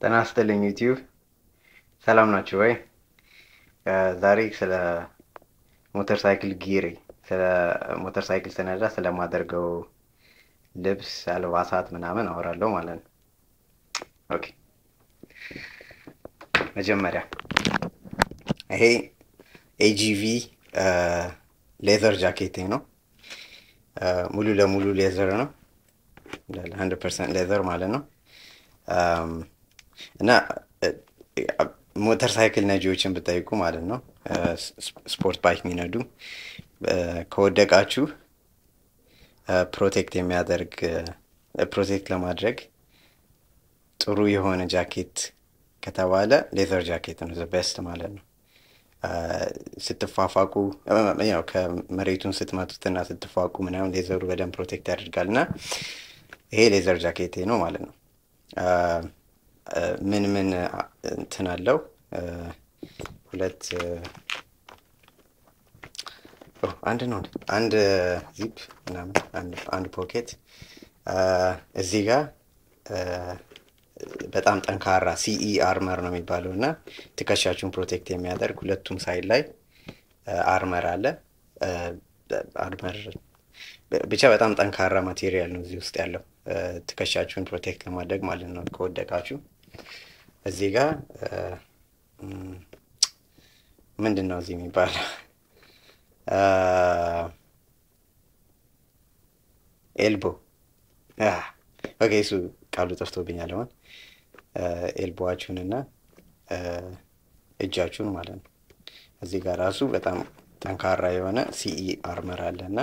ጤና ይስጥልኝ ዩቲዩብ፣ ሰላም ናችሁ ወይ? ዛሬ ስለ ሞተር ሳይክል gear ኤ፣ ስለ ሞተር ሳይክል ስነዳ ስለማደርገው ልብስ፣ አልባሳት ምናምን አወራለሁ ማለት ነው። Okay፣ መጀመሪያ ይሄ AGV leather ጃኬቴ ነው። ሙሉ ለሙሉ leather ነው፣ 100% leather ማለት ነው። እና ሞተር ሳይክል ነጂዎችን ብጠይቁ ማለት ነው፣ sport bike የሚነዱ፣ ከወደቃችሁ protect የሚያደርግ፣ protect ለማድረግ ጥሩ የሆነ ጃኬት ከተባለ leather ጃኬት ነው the best ማለት ነው። ስትፋፋቁ፣ ከመሬቱን ስትመቱትና ስትፋቁ ምናምን leather ኡ በደንብ protect ያደርጋል እና ይሄ leather ጃኬቴ ነው ማለት ነው። ምን ምን እንትን አለው? ሁለት፣ አንድ ነው፣ አንድ ዚፕ ምናምን፣ አንድ pocket። እዚህ ጋር በጣም ጠንካራ CE armor ነው የሚባለው እና ትከሻችሁን protect የሚያደርግ ሁለቱም side ላይ armor አለ። Armor ብቻ በጣም ጠንካራ material ነው እዚህ ውስጥ ያለው፣ ትከሻችሁን protect ለማድረግ ማለት ነው ከወደቃችሁ። እዚህ ጋር ምንድን ነው እዚህ የሚባለው? Elbow፣ okay፣ እሱ ቃሉ ጠፍቶብኛል አሁን። Elbow ኣችሁንና እጃችሁን ማለት ነው። እዚህ ጋር ራሱ በጣም ጠንካራ የሆነ CE armor አለ እና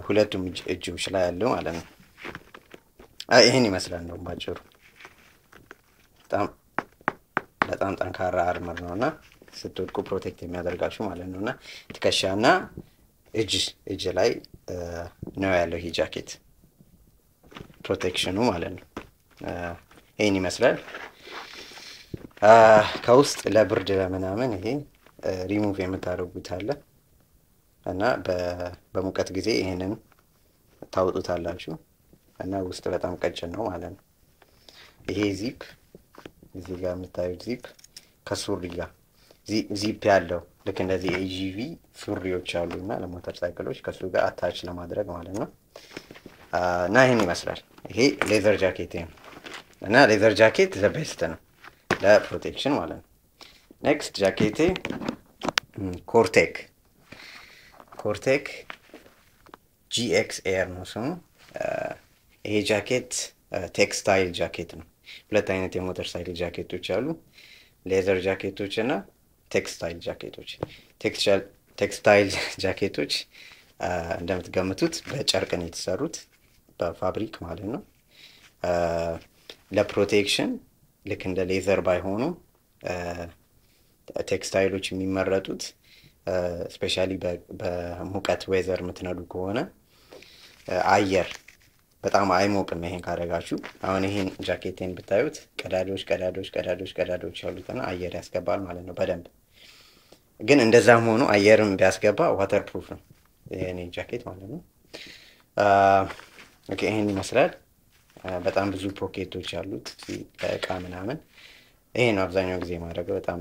ሁለቱም እጆች ላይ ያለው ማለት ነው። ይህን ይመስላል እንደውም ባጭሩ፣ በጣም በጣም ጠንካራ armor ነው እና ስትወድቁ protect የሚያደርጋችሁ ማለት ነው። እና ትከሻና እጅ ላይ ነው ያለው ይህ ጃኬት protection ኑ ማለት ነው። ይህን ይመስላል። ከውስጥ ለብርድ ለምናምን ይሄ ሪሙቭ የምታደርጉት አለ እና በሙቀት ጊዜ ይሄንን ታውጡታላችሁ እና ውስጥ በጣም ቀጭን ነው ማለት ነው። ይሄ ዚፕ፣ እዚህ ጋር የምታዩት ዚፕ ከሱሪ ጋር ዚፕ ያለው ልክ እንደዚህ AGV ሱሪዎች አሉ እና ለሞተር ሳይክሎች ከሱ ጋር attach ለማድረግ ማለት ነው። እና ይህን ይመስላል። ይሄ leather ጃኬት ነው እና leather ጃኬት the best ነው ለ protection ማለት ነው። Next ጃኬቴ Cortech GX Air ነው ስሙ። ይሄ ጃኬት ቴክስታይል ጃኬት ነው። ሁለት አይነት የሞተር ሳይክል ጃኬቶች አሉ። Leather ጃኬቶች እና ቴክስታይል ጃኬቶች። ቴክስታይል ጃኬቶች እንደምትገምቱት በጨርቅ ነው የተሰሩት፣ በ fabric ማለት ነው። ለ protection ልክ እንደ leather ባይሆኑ ቴክስታይሎች የሚመረጡት especially በሙቀት weather የምትነዱ ከሆነ አየር በጣም አይሞቅም። ይሄን ካደረጋችሁ፣ አሁን ይሄን ጃኬቴን ብታዩት ቀዳዶች ቀዳዶች ቀዳዶች ቀዳዶች ያሉትና አየር ያስገባል ማለት ነው በደንብ። ግን እንደዛም ሆኖ አየርም ቢያስገባ waterproof ነው የኔ ጃኬት ማለት ነው። Okay፣ ይሄን ይመስላል። በጣም ብዙ pocket ኦች አሉት ለእቃ ምናምን። ይሄ ነው አብዛኛው ጊዜ ማድረገው። በጣም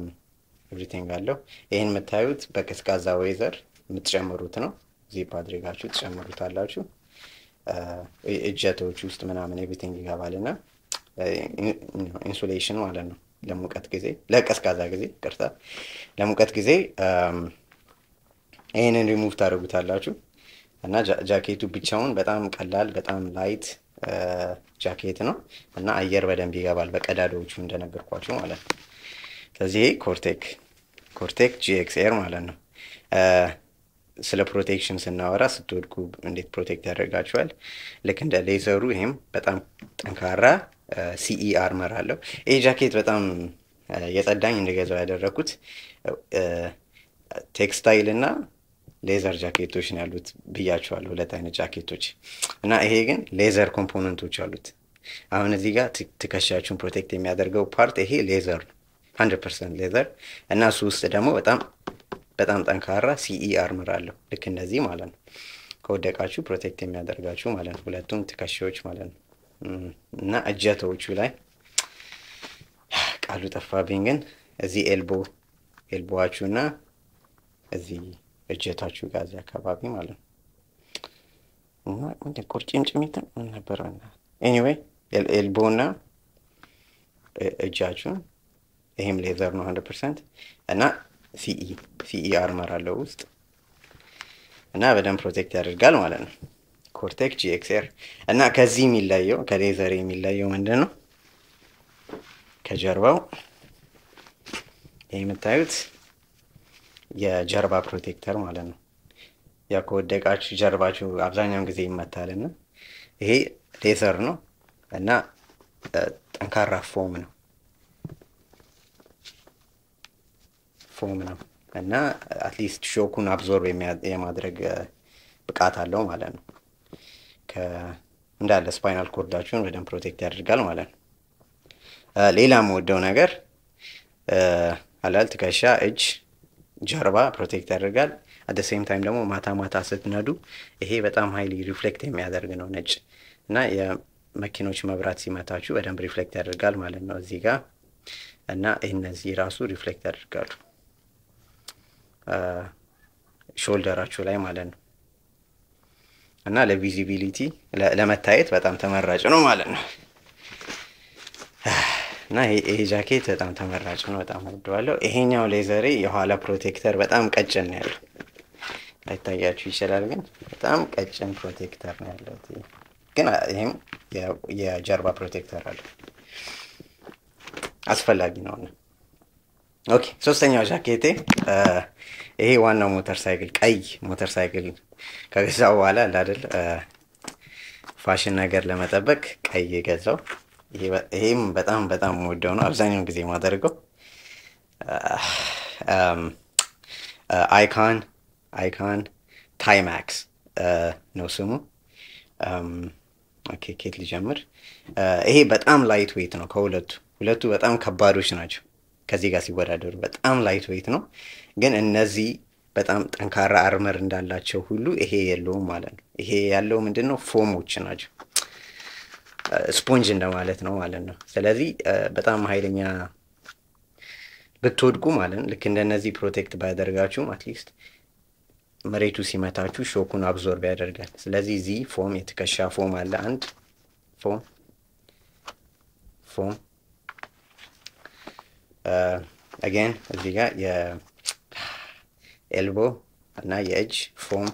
everything አለው። ይሄን የምታዩት በቀዝቃዛ weather የምትጨምሩት ነው። ዚፕ አድርጋችሁ ትጨምሩታላችሁ። እጀቶች ውስጥ ምናምን everything ይገባል እና insulation ማለት ነው። ለሙቀት ጊዜ፣ ለቀዝቃዛ ጊዜ፣ ይቅርታ፣ ለሙቀት ጊዜ ይህንን ሪሙቭ ታደርጉታላችሁ እና ጃኬቱ ብቻውን በጣም ቀላል፣ በጣም light ጃኬት ነው እና አየር በደንብ ይገባል በቀዳዳዎቹ እንደነገርኳችሁ ማለት ነው። ስለዚህ ይሄ Cortech GX Air ማለት ነው። ስለ protection ስናወራ ስትወድቁ እንዴት protect ያደርጋችኋል? ልክ እንደ leather ኡ ይሄም በጣም ጠንካራ CE armor አለው። ይህ ጃኬት በጣም የጸዳኝ እንድገዛው ያደረግኩት ቴክስታይል እና leather ጃኬቶች ነው ያሉት ብያቸዋለሁ። ሁለት አይነት ጃኬቶች እና ይሄ ግን leather component ኦች አሉት። አሁን እዚህ ጋር ትከሻችሁን protect የሚያደርገው part ይሄ leather ነው፣ 100% leather፣ እና እሱ ውስጥ ደግሞ በጣም በጣም ጠንካራ CE armor አለው። ልክ እንደዚህ ማለት ነው። ከወደቃችሁ protect የሚያደርጋችሁ ማለት ነው። ሁለቱም ትከሻዎች ማለት ነው እና እጀታዎቹ ላይ ቃሉ ጠፋብኝ፣ ግን እዚህ elbow ኣችሁ እና እዚህ እጀታችሁ ጋር እዚህ አካባቢ ማለት ነው። እና ምንድን ቁርጭምጭሚት ምን ነበር? Anyway elbow እና እጃችሁን። ይሄም leather ነው 100% እና CE armor አለው ውስጥ እና በደንብ protect ያደርጋል ማለት ነው። Cortech GX Air። እና ከዚህ የሚለየው፣ ከ leather የሚለየው ምንድን ነው? ከጀርባው ይህ የምታዩት የጀርባ protector ማለት ነው። ያው ከወደቃችሁ ጀርባችሁ አብዛኛውን ጊዜ ይመታልና ይሄ leather ነው እና ጠንካራ foam ነው እና at least shock ኡን absorb የማድረግ ብቃት አለው ማለት ነው። እንዳለ spinal cord ኣችሁን በደንብ protect ያደርጋል ማለት ነው። ሌላ የምወደው ነገር አላል ትከሻ፣ እጅ፣ ጀርባ protect ያደርጋል። At same time ደግሞ ማታ ማታ ስትነዱ ይሄ በጣም highly reflect የሚያደርግ ነው፣ ነጭ እና የመኪኖች መብራት ሲመታችሁ በደንብ reflect ያደርጋል ማለት ነው እዚህ ጋር። እና እነዚህ ራሱ reflect ያደርጋሉ shoulder ኣችሁ ላይ ማለት ነው እና ለ visibility፣ ለመታየት በጣም ተመራጭ ነው ማለት ነው። እና ይሄ ጃኬት በጣም ተመራጭ ነው፣ በጣም ወደዋለሁ። ይሄኛው leather የኋላ protector በጣም ቀጭን ነው ያለው፣ ላይታያችሁ ይችላል፣ ግን በጣም ቀጭን protector ነው ያለው። ግን ይሄም የጀርባ protector አለው፣ አስፈላጊ ነው። Okay፣ ሶስተኛው ጃኬቴ ይሄ ዋናው ሞተር ሳይክል፣ ቀይ ሞተር ሳይክል ከገዛው በኋላ አይደል ፋሽን ነገር ለመጠበቅ ቀይ የገዛው። ይሄም በጣም በጣም የምወደው ነው። አብዛኛውን ጊዜ የማደርገው Icon Ti-Max ነው ስሙ። Okay፣ ኬት ልጀምር? ይሄ በጣም lightweight ነው ከሁለቱ። ሁለቱ በጣም ከባዶች ናቸው ከዚህ ጋር ሲወዳደሩ፣ በጣም lightweight ነው። ግን እነዚህ በጣም ጠንካራ armor እንዳላቸው ሁሉ ይሄ የለውም ማለት ነው። ይሄ ያለው ምንድን ነው? Foam ኦች ናቸው። ስፖንጅ እንደማለት ነው ማለት ነው። ስለዚህ በጣም ኃይለኛ ብትወድቁ ማለት ነው፣ ልክ እንደነዚህ protect ባያደርጋችሁም at least መሬቱ ሲመታችሁ shock ኡን absorb ያደርጋል። ስለዚህ እዚህ foam፣ የትከሻ foam አለ። አንድ foam again እዚህ ጋር የ elbow እና የእጅ foam፣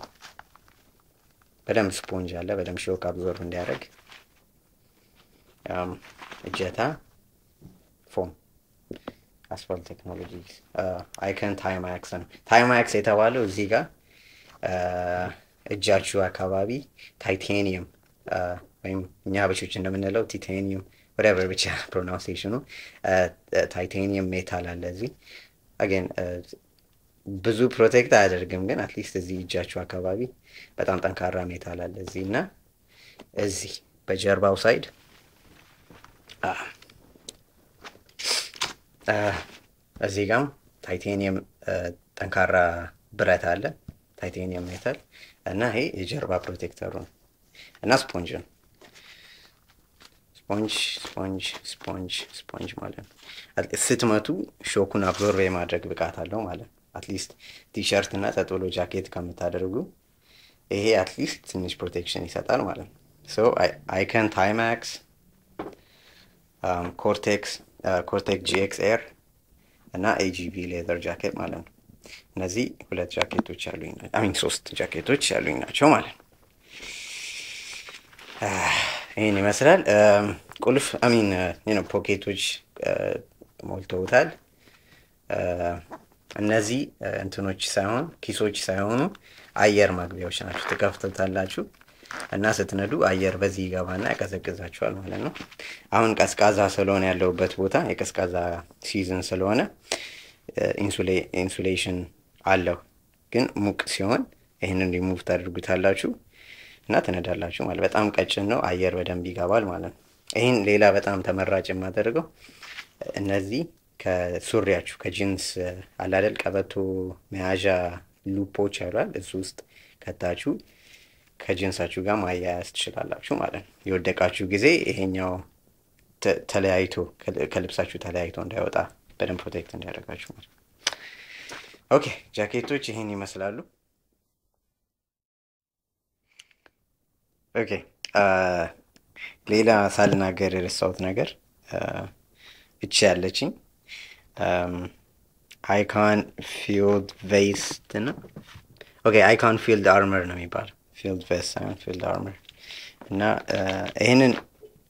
በደንብ ስፖንጅ አለ፣ በደንብ shock absorb እንዲያደርግ። እጀታ foam። Asphalt Technology Icon Ti-Max ነው። Ti-Max የተባለው እዚህ ጋር እጃችሁ አካባቢ titanium ወይም እኛ ሀበሾች እንደምንለው titanium፣ whatever ብቻ pronunciation ኑ titanium metal አለ እዚህ። Again ብዙ protect አያደርግም፣ ግን at least እዚህ እጃችሁ አካባቢ በጣም ጠንካራ metal አለ እዚህ። እና እዚህ በጀርባው side እዚህ ጋም titanium ጠንካራ ብረት አለ፣ titanium metal። እና ይሄ የጀርባ protector ኡ ነው እና ስፖንጅ ነው። Sponge, sponge, sponge, sponge ማለት ነው። ስትመቱ shock ኡን absorb የማድረግ ብቃት አለው ማለት ነው። At least ቲሸርት እና ጠጥሎ ጃኬት ከምታደርጉ ይሄ at least ትንሽ protection ይሰጣል ማለት ነው። So Icon Ti-Max፣ Cortech GX Air እና AGV leather jacket ማለት ነው። እነዚህ ሁለት ጃኬቶች ያሉኝ፣ I mean ሶስት ጃኬቶች ያሉኝ ናቸው ማለት ነው። ይህን ይመስላል። ቁልፍ፣ I mean pocket ኦች ሞልተውታል። እነዚህ እንትኖች ሳይሆን፣ ኪሶች ሳይሆኑ አየር ማግቢያዎች ናቸው። ትከፍቱታላችሁ እና ስትነዱ አየር በዚህ ይገባና ያቀዘቅዛችኋል ማለት ነው። አሁን ቀዝቃዛ ስለሆነ፣ ያለሁበት ቦታ የቀዝቃዛ season ስለሆነ insulation አለው። ግን ሙቅ ሲሆን ይህንን ሪሙቭ ታደርጉታላችሁ እና ትነዳላችሁ ማለት። በጣም ቀጭን ነው፣ አየር በደንብ ይገባል ማለት ነው። ይህን ሌላ በጣም ተመራጭ የማደርገው እነዚህ ከሱሪያችሁ ከጂንስ አላደል ቀበቶ መያዣ loop ኦች ያሏል፣ እሱ ውስጥ ከታችሁ ከጂንሳችሁ ጋር ማያያዝ ትችላላችሁ ማለት ነው። የወደቃችሁ ጊዜ ይሄኛው ተለያይቶ ከልብሳችሁ ተለያይቶ እንዳይወጣ በደንብ protect እንዲያደርጋችሁ ማለት ነው። Okay፣ ጃኬቶች ይህን ይመስላሉ። Okay፣ ሌላ ሳልናገር የረሳሁት ነገር እቺ ያለችኝ Icon Field Vest ነው። Okay፣ Icon Field Armor ነው የሚባለው፣ Field Vest ሳይሆን Field Armor። እና ይህንን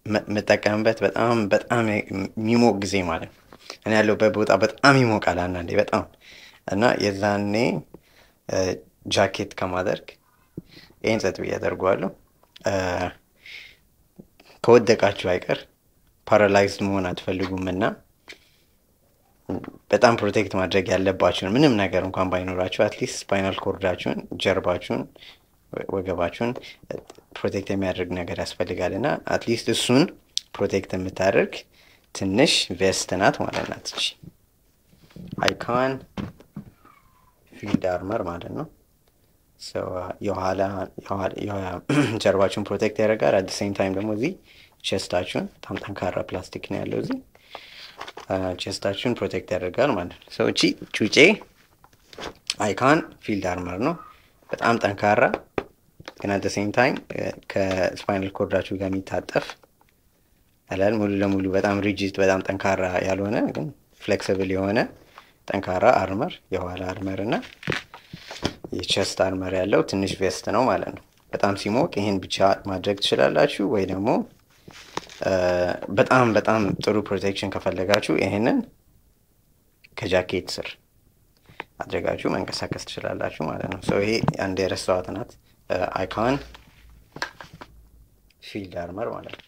የምጠቀምበት በጣም በጣም የሚሞቅ ጊዜ ማለት ነው። እኔ ያለሁበት ቦታ በጣም ይሞቃል አንዳንዴ በጣም፣ እና የዛኔ ጃኬት ከማደርግ ይህን ጸጥ ብዬ አደርገዋለሁ። ከወደቃችሁ አይቀር paralyzed መሆን አትፈልጉም እና በጣም protect ማድረግ ያለባችሁን ምንም ነገር እንኳን ባይኖራችሁ at least spinal cord ኣችሁን፣ ጀርባችሁን፣ ወገባችሁን protect የሚያደርግ ነገር ያስፈልጋል እና at least እሱን protect የምታደርግ ትንሽ vest ናት ማለት ናት። እቺ Icon Field Armor ማለት ነው። የኋላ ጀርባችሁን protect ያደርጋል። At same time ደግሞ እዚህ chest ኣችሁን፣ በጣም ጠንካራ ፕላስቲክ ነው ያለው እዚህ፣ chest ኣችሁን protect ያደርጋል ማለት ነው። So እቺ ጩጬ Icon Field Armor ነው። በጣም ጠንካራ ግን at same time ከ spinal cord ኣችሁ ጋር የሚታጠፍ አላል ሙሉ ለሙሉ በጣም rigid በጣም ጠንካራ ያልሆነ ግን flexible የሆነ ጠንካራ armor፣ የኋላ armor እና የ chest armor ያለው ትንሽ vest ነው ማለት ነው። በጣም ሲሞቅ ይህን ብቻ ማድረግ ትችላላችሁ፣ ወይ ደግሞ በጣም በጣም ጥሩ protection ከፈለጋችሁ ይህንን ከጃኬት ስር አድርጋችሁ መንቀሳቀስ ትችላላችሁ ማለት ነው። ይሄ አንድ የረሳኋት ናት፣ Icon Field Armor ማለት ነው።